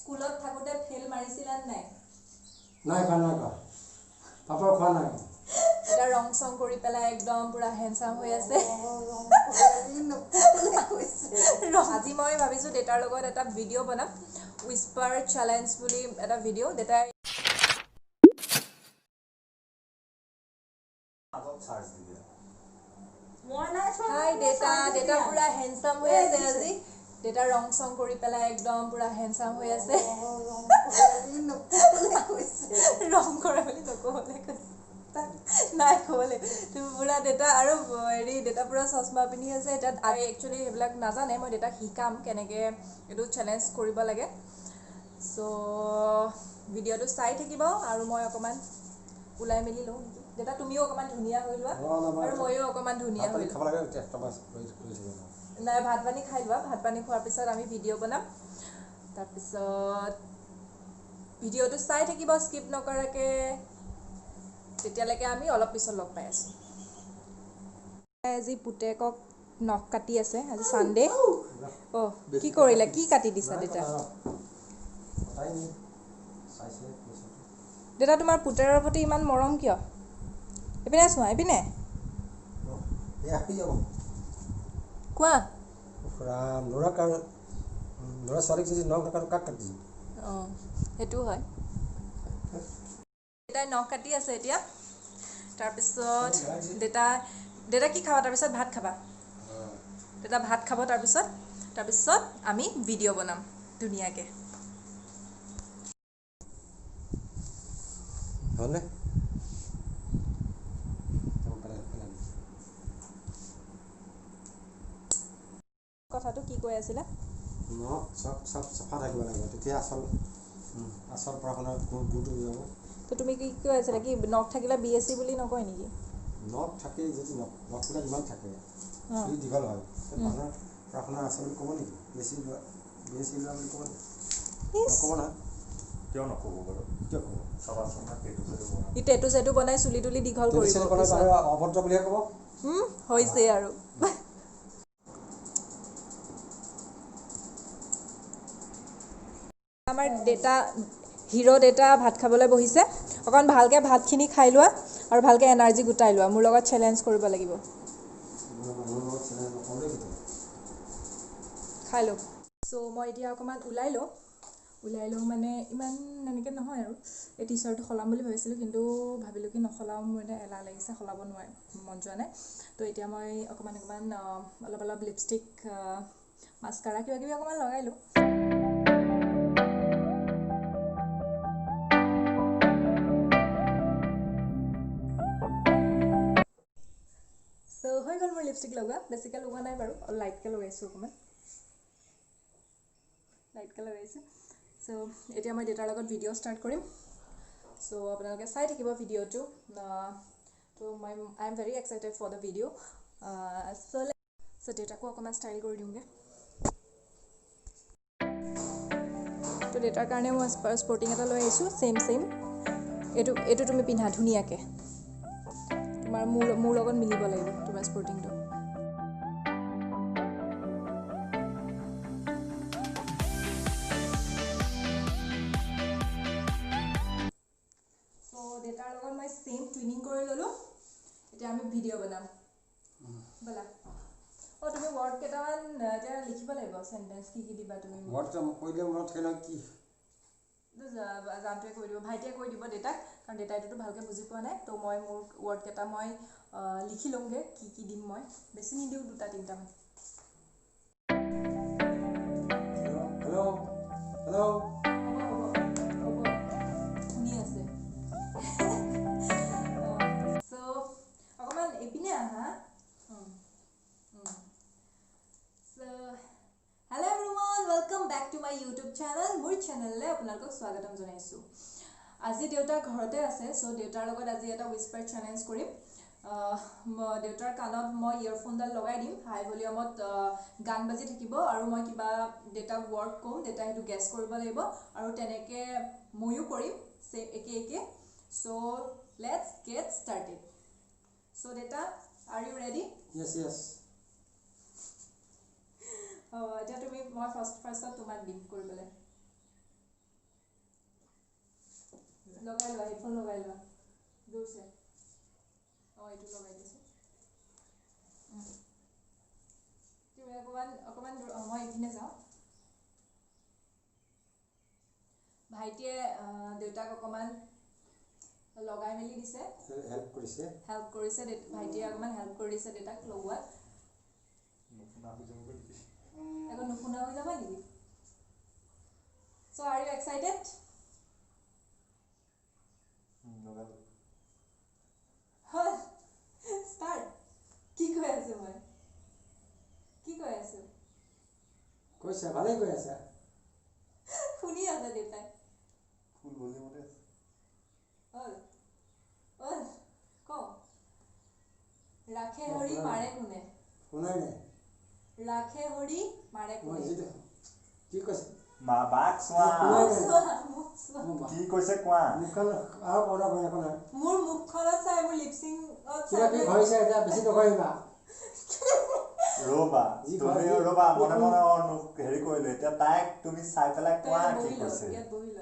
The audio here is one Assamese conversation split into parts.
স্কুলত থাকোঁতে ফেইল মাৰিছিলা নাই? নাই খোৱা, নাই খোৱা, পাপৰ খোৱা নাই। এটা ৰং চং কৰি পেলাই একদম পুৰা হেণ্ডচাম হৈ আছে। আজি মই ভাবিছোঁ দেউতাৰ লগত এটা ভিডিঅ' বনাম, উইস্পাৰ চেলেঞ্জ বুলি এটা ভিডিঅ'। দেউতাই হাই দেউতা, দেউতা পুৰা হেণ্ডচাম হৈ আছে আজি। দেউতা ৰং চং কৰি পেলাই একদম পুৰা হেণ্ডচাম হৈ আছে। ৰং কৰা বুলি নক'বলৈ কৈছে, নাই ক'বলৈ তুমি পুৰা দেউতা। আৰু হেৰি দেউতা পুৰা চশমা পিন্ধি আছে। এতিয়া একচুৱেলি সেইবিলাক নাজানে, মই দেউতাক শিকাম কেনেকৈ এইটো চেলেঞ্জ কৰিব লাগে। চ' ভিডিঅ'টো চাই থাকিব আৰু মই অকণমান ওলাই মেলি লওঁ নেকি। দেউতা তুমিও অকণমান ধুনীয়া হৈ লোৱা আৰু ময়ো অকণমান ধুনীয়া হৈ লওঁ। নাই, ভাত পানী খাই লোৱা। ভাত পানী খোৱাৰ পিছত আমি ভিডিঅ' বনাম। তাৰপিছত ভিডিঅ'টো চাই থাকিব স্কিপ নকৰাকৈ। তেতিয়ালৈকে আমি অলপ পিছত লগ পাই আছোঁ। আজি পুতেকক নখ কাটি আছে, আজি ছানডে। অ' কি কৰিলে, কি কাটি দিছা দেউতা? দেউতা তোমাৰ পুতেৰৰ প্ৰতি ইমান মৰম কিয়? এইপিনে চোৱা, এইপিনে কোৱা। অঁ সেইটো হয়। দেউতাই নখ কাটি আছে এতিয়া। তাৰপিছত দেউতা, দেউতা কি খাবা তাৰপিছত? ভাত খাবা দেউতা? ভাত খাব তাৰপিছত, তাৰপিছত আমি ভিডিঅ' বনাম ধুনীয়াকৈ। কথাটো কি কৈ আছিলা? নখ চব চব চাফা থাকিব লাগিব, তেতিয়া আচল আচল পঢ়া শুনাৰ গুণটো যাব। তো তুমি কি কৈ আছিলা? কি নখ থাকিলে বি এছ চি বুলি নকয় নেকি? নখ থাকে যদি, নখ নখবিলাক ইমান থাকে, চুলি দীঘল হয়, মানুহৰ পঢ়া শুনা আছে বুলি ক'ব নেকি? বি এছ চি লোৱা, বি এছ চি লোৱা বুলি ক'ব নেকি? নক'ব নহয়। কিয় নক'ব বাৰু? কিয় ক'ব? চাবাচোন, ই টেটু চেটু বনাই চুলি তুলি দীঘল কৰিব, অভদ্ৰ বুলিহে ক'ব। হৈছে আৰু। আমাৰ দেউতা হিৰ' দেউতা ভাত খাবলৈ বহিছে। অকণ ভালকৈ ভাতখিনি খাই লোৱা আৰু ভালকৈ এনাৰ্জি গোটাই লোৱা। মোৰ লগত চেলেঞ্জ কৰিব লাগিব। খাই লওঁ। চ' মই এতিয়া অকণমান ওলাই লওঁ। ওলাই লওঁ মানে ইমান এনেকৈ নহয় আৰু। এই টি চাৰ্টটো সলাম বুলি ভাবিছিলোঁ, কিন্তু ভাবিলোঁ কি নসলাওঁ, মোৰ এতিয়া এলাহ লাগিছে, সলাব নোৱাৰে, মন যোৱা নাই। তো এতিয়া মই অকণমান অকণমান অলপ অলপ লিপষ্টিক, মাস্কাৰা কিবা কিবি অকণমান লগাই লওঁ। চ' হৈ গ'ল মোৰ লিপষ্টিক লগোৱা। বেছিকৈ লগোৱা নাই বাৰু, অলপ লাইটকৈ লগাইছোঁ, অকণমান লাইটকৈ লগাইছোঁ। চ' এতিয়া মই দেউতাৰ লগত ভিডিঅ' ষ্টাৰ্ট কৰিম। চ' আপোনালোকে চাই থাকিব ভিডিঅ'টো। ত' মই I am very excited for the video'. So দেউতাকো অকণমান ষ্টাইল কৰি দিওঁগৈ। ত' দেউতাৰ কাৰণে মই স্পৰ্টিং এটা লৈ আহিছোঁ, ছেইম ছেইম। এইটো এইটো তুমি পিন্ধা ধুনীয়াকৈ, তোমাৰ মোৰ লগত মিলিব লাগিব তোমাৰ স্পৰ্টিংটো। চ' দেউতাৰ লগত মই ছেইম টুইনিং কৰি ল'লোঁ। এতিয়া আমি ভিডিঅ' বনাম, ব'লা। অঁ তুমি ৱৰ্ড কেইটামান এতিয়া লিখিব লাগিব, চেণ্টেঞ্চ কি কি দিবা তুমি? কি জানটোৱে কৈ দিব, ভাইটিয়ে কৈ দিব দেউতাক, কাৰণ দেউতাই এইটোতো ভালকৈ বুজি পোৱা নাই। তো মই মোৰ ৱৰ্ডকেইটা মই লিখি ল'মগৈ, কি কি দিম মই। বেছি নিদিওঁ, দুটা তিনিটামান। হেল্ল' হেল্ল' হ'ব হ'ব হ'ব, শুনি আছে। চ' অকণমান এইপিনে আহা। So' hello' everyone, welcome back to my YouTube channel. মোৰ চেনেললৈ আপোনালোকক স্বাগতম জনাইছোঁ। আজি দেউতা ঘৰতে আছে। চ' দেউতাৰ লগত আজি এটা উইস্পাৰ চেলেঞ্জ কৰিম। দেউতাৰ কাণত মই ইয়েৰফোনডাল লগাই দিম, হাই ভলিউমত গান বাজি থাকিব আৰু মই কিবা দেউতাক ৱৰ্ড ক'ম, দেউতাই সেইটো গেছ কৰিব লাগিব আৰু তেনেকৈ ময়ো কৰিম একে একে। So' let's get started. So' দেউতা, are you ready? Yes yes. এতিয়া তুমি, মই ফাৰ্ষ্টত তোমাক দিম কৰিবলৈ। লগাই লোৱা, হেডফোন লগাই লোৱা জোৰছে। অঁ, এইটো লগাই দিছোঁ। তুমি অকণমান অকণমান দূৰ। অঁ, মই এইপিনে যাওঁ। ভাইটিয়ে দেউতাক অকণমান লগাই মেলি দিছে, হেল্প কৰিছে, হেল্প কৰিছে। ভাইটিয়ে অকণমান হেল্প কৰি দিছে দেউতাক লগোৱাত। নুশুনা হৈ যাবগৈ নেকি? আকৌ নুশুনা হৈ যাবা নেকি? So are you excited? লগালো। হ'ল, ষ্টাৰ্ট। কি কৈ আছোঁ মই? কি কৈ আছোঁ? কৈছা, ভালেই কৈ আছা। শুনি আছে দেউতাই। ফুল ভলিউমতে আছে। হ'ল হ'ল, কওঁ। ৰাখে হৰি মাৰে কোনে? শুনাই নাই। ৰাখে হৰি মাৰে মই কোনে? যিটো কি কৈছে? মা বাক চোৱা। শুনাই নাই। চোৱা, মোক চোৱা। মোৰ কি কৈছে কোৱা। মুখখন আৰু কথা কৈ একো নাই। মোৰ মুখখনত চাই, মোৰ লিপচিঙত কিবা চাই। কিবি ঘঁহিছে, এতিয়া বেছি নঘঁহিবা। ৰ'বা। যি তুমি ৰ'বা, মনে মনে। হেৰি কৰিলো, এতিয়া তাইক তুমি চাই পেলাই তই কোৱা ইয়াত কি বহি ল। কৈছে। ইয়াত বহি ল,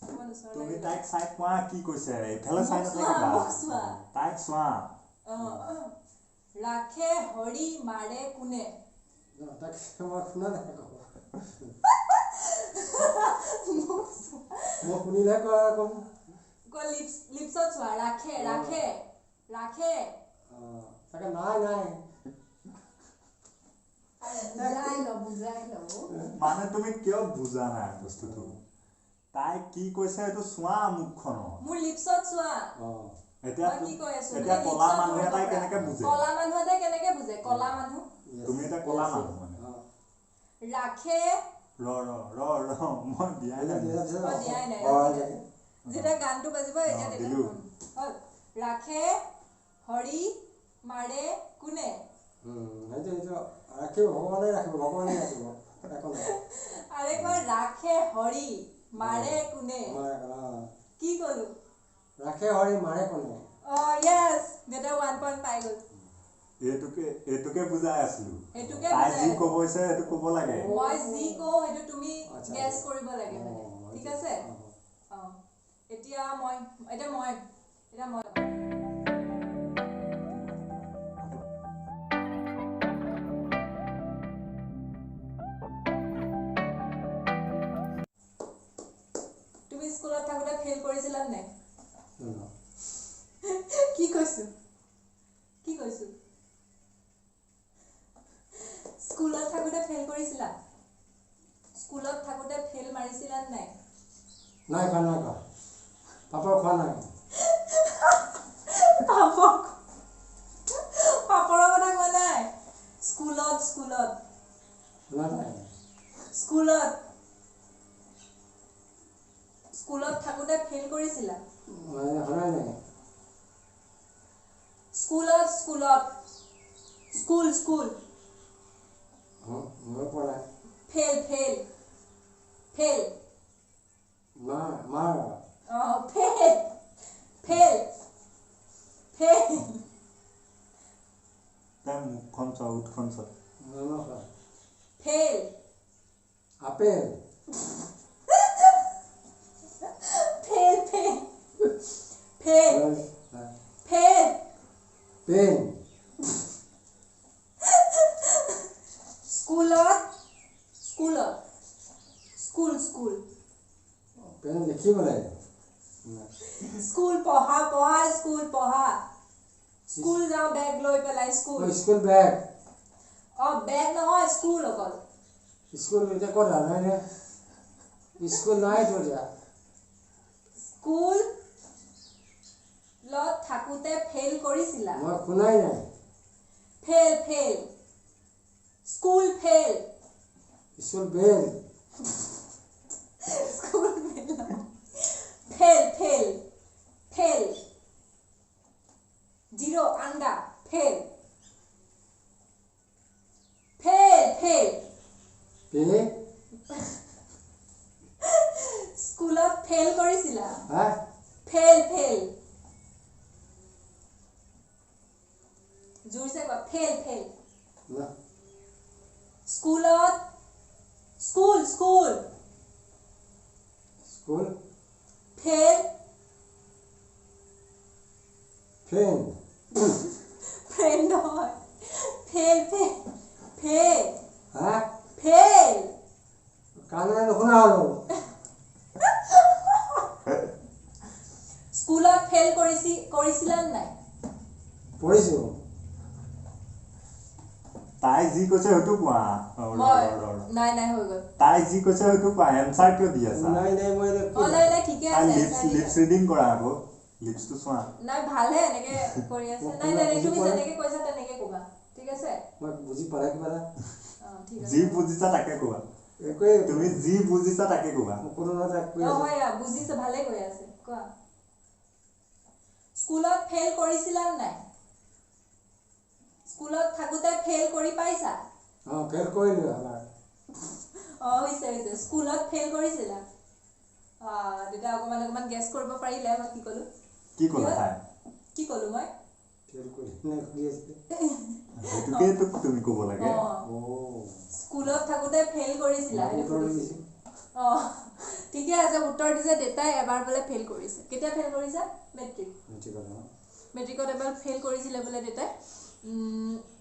অকণমান ওচৰলৈ তুমি আহি ল। তাইক চাই কোৱা কি কৈছে, এইফালে চাই মোক চোৱা, নাথাকিবা। মোক চোৱা। তাইক চোৱা। অঁ, ৰাখে হৰি মাৰে কোনে? তাক মই শুনা নাই আকৌ। মোক চোৱা। মই শুনিলেহে কোৱা কম। কোৱা, লিপছত চোৱা। ৰাখে, ৰাখে, ৰাখে। অঁ, তাকে নাই নাই। বুজাই ল, বুজাই ল। মানে তুমি কিয় বুজা নাই বস্তুটো? তাই কি কৈছে সেইটো চোৱা মুখখনত। মোৰ লিপছত চোৱা। অঁ। এতিয়া মই কি কৈ আছো? এতিয়া মানে কলা লিপছত মানুহ ধৰিব এটাই পাৰা। কেনেকে বুজে? কলা মানুহ এটাই কেনেকে বুজে? কলা মানুহ। তুমি এতিয়া কলা মানুহ মানে। অঁ। ৰাখে। ৰ ৰ ৰ ৰ, মই দিয়াই নাই। মই দিয়াই নাই। হয় থাকে। যেতিয়া গানটো বাজিব এতিয়া, অ, তেতিয়া দিলো। হ'ল। ৰাখে হৰি মাৰে কোনে? সেইটো সেইটো ৰাখিব, ভগৱানে ৰাখিব, ভগৱানে ৰাখিব, একো নাই। আৰে কয়, ৰাখে হৰি মাৰে কোনে? মাৰে কোনে, অঁ। কি ক'লো? ৰাখে হৰি মাৰে কোনে? অ, য়েছ, দেউতাই 1 পইণ্ট পাই গ'ল। এইটোকে এইটোকে বুজাই আছিলো। সেইটোকে তাই বুজাই যি আছো। ক'ব হৈছে সেইটো ক'ব লাগে। মই যি কওঁ সেইটো তুমি গেছ কৰিব লাগে মানে। ঠিক আছে। অঁ। অঁ, এতিয়া মই, এতিয়া মই, এতিয়া মই। তুমি স্কুলত থাকোঁতে ফেইল কৰিছিলা নাই? ন। কি কৈছো? কি কৈছো? স্কুলত থাকোঁতে ফেইল কৰিছিলা? স্কুলত থাকোঁতে ফেইল মাৰিছিলা নাই? নাই খোৱা, নাই খোৱা, পাপৰ খোৱা নাই। পাপৰ, পাপৰৰ কথা কোৱা নাই। স্কুলত, স্কুলত। শুনা নাই। স্কুলত, স্কুলত থাকোঁতে ফেইল কৰিছিলা? মই শুনাই নাই। স্কুলত, স্কুলত, স্কুল, স্কুল। মই পোৱা নাই। Fail, fail, fail. মাৰ, মাৰ। অঁ, ফেইল, ফেইল, ফেইল। তাই মুখখন চোৱা, ওঁঠখন চোৱা। মই খোৱা। Fail. Apple. Fail, fail, fail, fail. Pen. স্কুলত, স্কুলত, স্কুল, স্কুল। পেন লিখিব লাগে। স্কুল, পঢ়া, পঢ়া, স্কুল পঢ়া, স্কুল যাওঁ বেগ লৈ পেলাই, স্কুল। School bag. অঁ, বেগ নহয়, স্কুল অকল। স্কুল এতিয়া ক'ত নাই নে? স্কুল নাইতো এতিয়া। স্কুলত থাকোঁতে ফেইল কৰিছিলা? মই শুনাই নাই। Fail, fail, school fail. School bell. School fail, fail, fail, fail, zero under, fail, fail, fail. Pay. স্কুলত ফেইল কৰিছিলা? হা? ফেইল, ফেইল, জোৰছে কোৱা, ফেইল, ফেইল। না। স্কুলত, school, school. School. Fail. Friend. Friend নহয়, ফেইল ফেইল ফেইল। হা, ফেইল। কাণেৰে নুশুনা হ'লো। স্কুলত ফেইল কৰিছিলা নাই? পঢ়িছোঁ। তাই যি কৈছে সেইটো কোৱা। নাই নাই হৈ গ'ল। তাই যি কৈছে সেইটো কোৱা, এনচাৰ কিয় দি আছা? নাই নাই, মই নাই নাই, ঠিকে আছে। লিপছ ৰিডিং কৰা আকৌ, লিপছটো চোৱা। নাই, ভালহে এনেকে কৰি আছে। নাই নাই, তুমি যেনেকে কৈছা তেনেকে ক'বা, ঠিক আছে? মই বুজি পোৱা নাই কিবা এটা। ঠিক আছে, যি বুজিছা তাকে কোৱা। তুমি যি বুজিছা তাকে কোৱা। হয়, বুজিছা, ভালে কৈ আছে, কোৱা। স্কুলত ফেইল কৰিছিলা নাই? স্কুলত থাকোঁতে ফেইল কৰি পাইছা? অঁ, ফেইল কৰিলোঁ এবাৰ। অঁ, হৈছে হৈছে। স্কুলত ফেইল কৰিছিলা? দেউতা অকণমান অকণমান গেছ কৰিব পাৰিলে মই কি ক'লো। কি ক'লা তাই? কি ক'লো মই? ফেইল কৰিলে সুধি আছিলে। সেইটোকে তুমি ক'ব লাগে। স্কুলত থাকোঁতে ফেইল কৰিছিলা? অঁ, ঠিকে আছে, উত্তৰ দিছে। দেউতাই এবাৰ বোলে ফেইল কৰিছে। কেতিয়া ফেইল কৰিছা? মেট্ৰিক। মেট্ৰিকত এবাৰ ফেইল কৰিছিলে বোলে দেউতাই।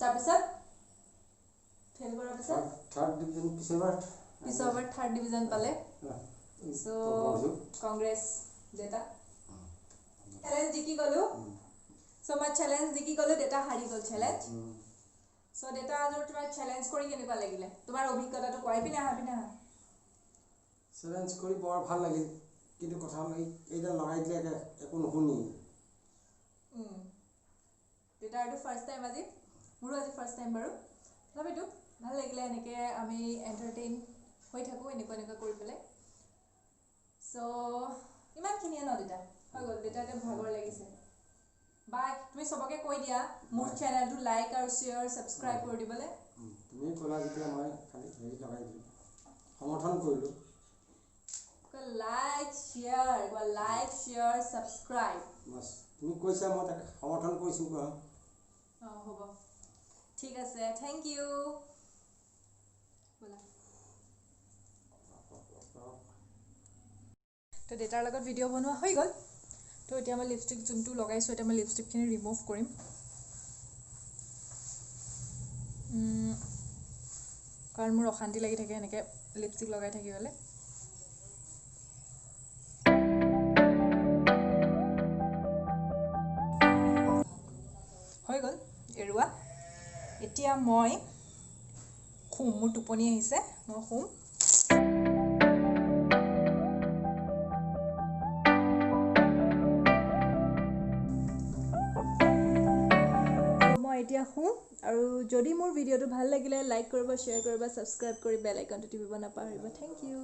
তাৰপিছত ফেইল কৰাৰ পিছত থাৰ্ড ডিভিজন, পিছৰবাৰ থাৰ্ড ডিভিজন পালে। চ' কংগ্ৰেছ দেউতা। চেলেঞ্জ জিকি গ'লো। চ' মই চেলেঞ্জ জিকি গ'লো, দেউতা হাৰি গ'ল চেলেঞ্জ। চ' দেউতা, আজি তোমাৰ চেলেঞ্জ কৰি কেনেকুৱা লাগিলে? তোমাৰ অভিজ্ঞতাটো কোৱা। পিনে আহা, পিনে আহা। চেলেঞ্জ কৰি বৰ ভাল লাগিল, কিন্তু কথা হ'ল এইডাল লগাই দিলে একো নুশুনি। দেউতাৰ এইটো ফাৰ্ষ্ট টাইম আজি, মোৰো আজি ফাৰ্ষ্ট টাইম বাৰু। তথাপিতো ভাল লাগিলে, এনেকৈ আমি এণ্টাৰটেইন হৈ থাকোঁ এনেকুৱা এনেকুৱা কৰি পেলাই। চ' ইমানখিনিয়ে ন দেউতা, হৈ গ'ল। দেউতা এতিয়া ভাগৰ লাগিছে। বাই। তুমি চবকে কৈ দিয়া মোৰ চেনেলটো লাইক আৰু শ্বেয়াৰ ছাবস্ক্ৰাইব কৰি দিবলৈ। তুমি ক'লা যেতিয়া মই খালি হেৰি লগাই দিলোঁ, সমৰ্থন কৰিলোঁ। Like share, like share subscribe. Bus, তুমি কৈছা, মই তাকে সমৰ্থন কৰিছোঁ। কোৱা। অঁ, হ'ব, ঠিক আছে, thank U. ব'লা। তো দেউতাৰ লগত ভিডিঅ' বনোৱা হৈ গ'ল। তো এতিয়া মই লিপষ্টিক যোনটো লগাইছোঁ, এতিয়া মই লিপষ্টিকখিনি ৰিমুভ কৰিম, কাৰণ মোৰ অশান্তি লাগি থাকে এনেকৈ লিপষ্টিক লগাই থাকিবলৈ। হৈ গ'ল এৰুৱা। এতিয়া মই শুম, মোৰ টোপনি আহিছে, মই শুম। মই এতিয়া শুম। আৰু যদি মোৰ ভিডিঅ'টো ভাল লাগিলে লাইক কৰিব, শ্বেয়াৰ কৰিব, ছাবস্ক্ৰাইব কৰি বেল আইকনটো টিপিব নাপাহৰিব। Thank you.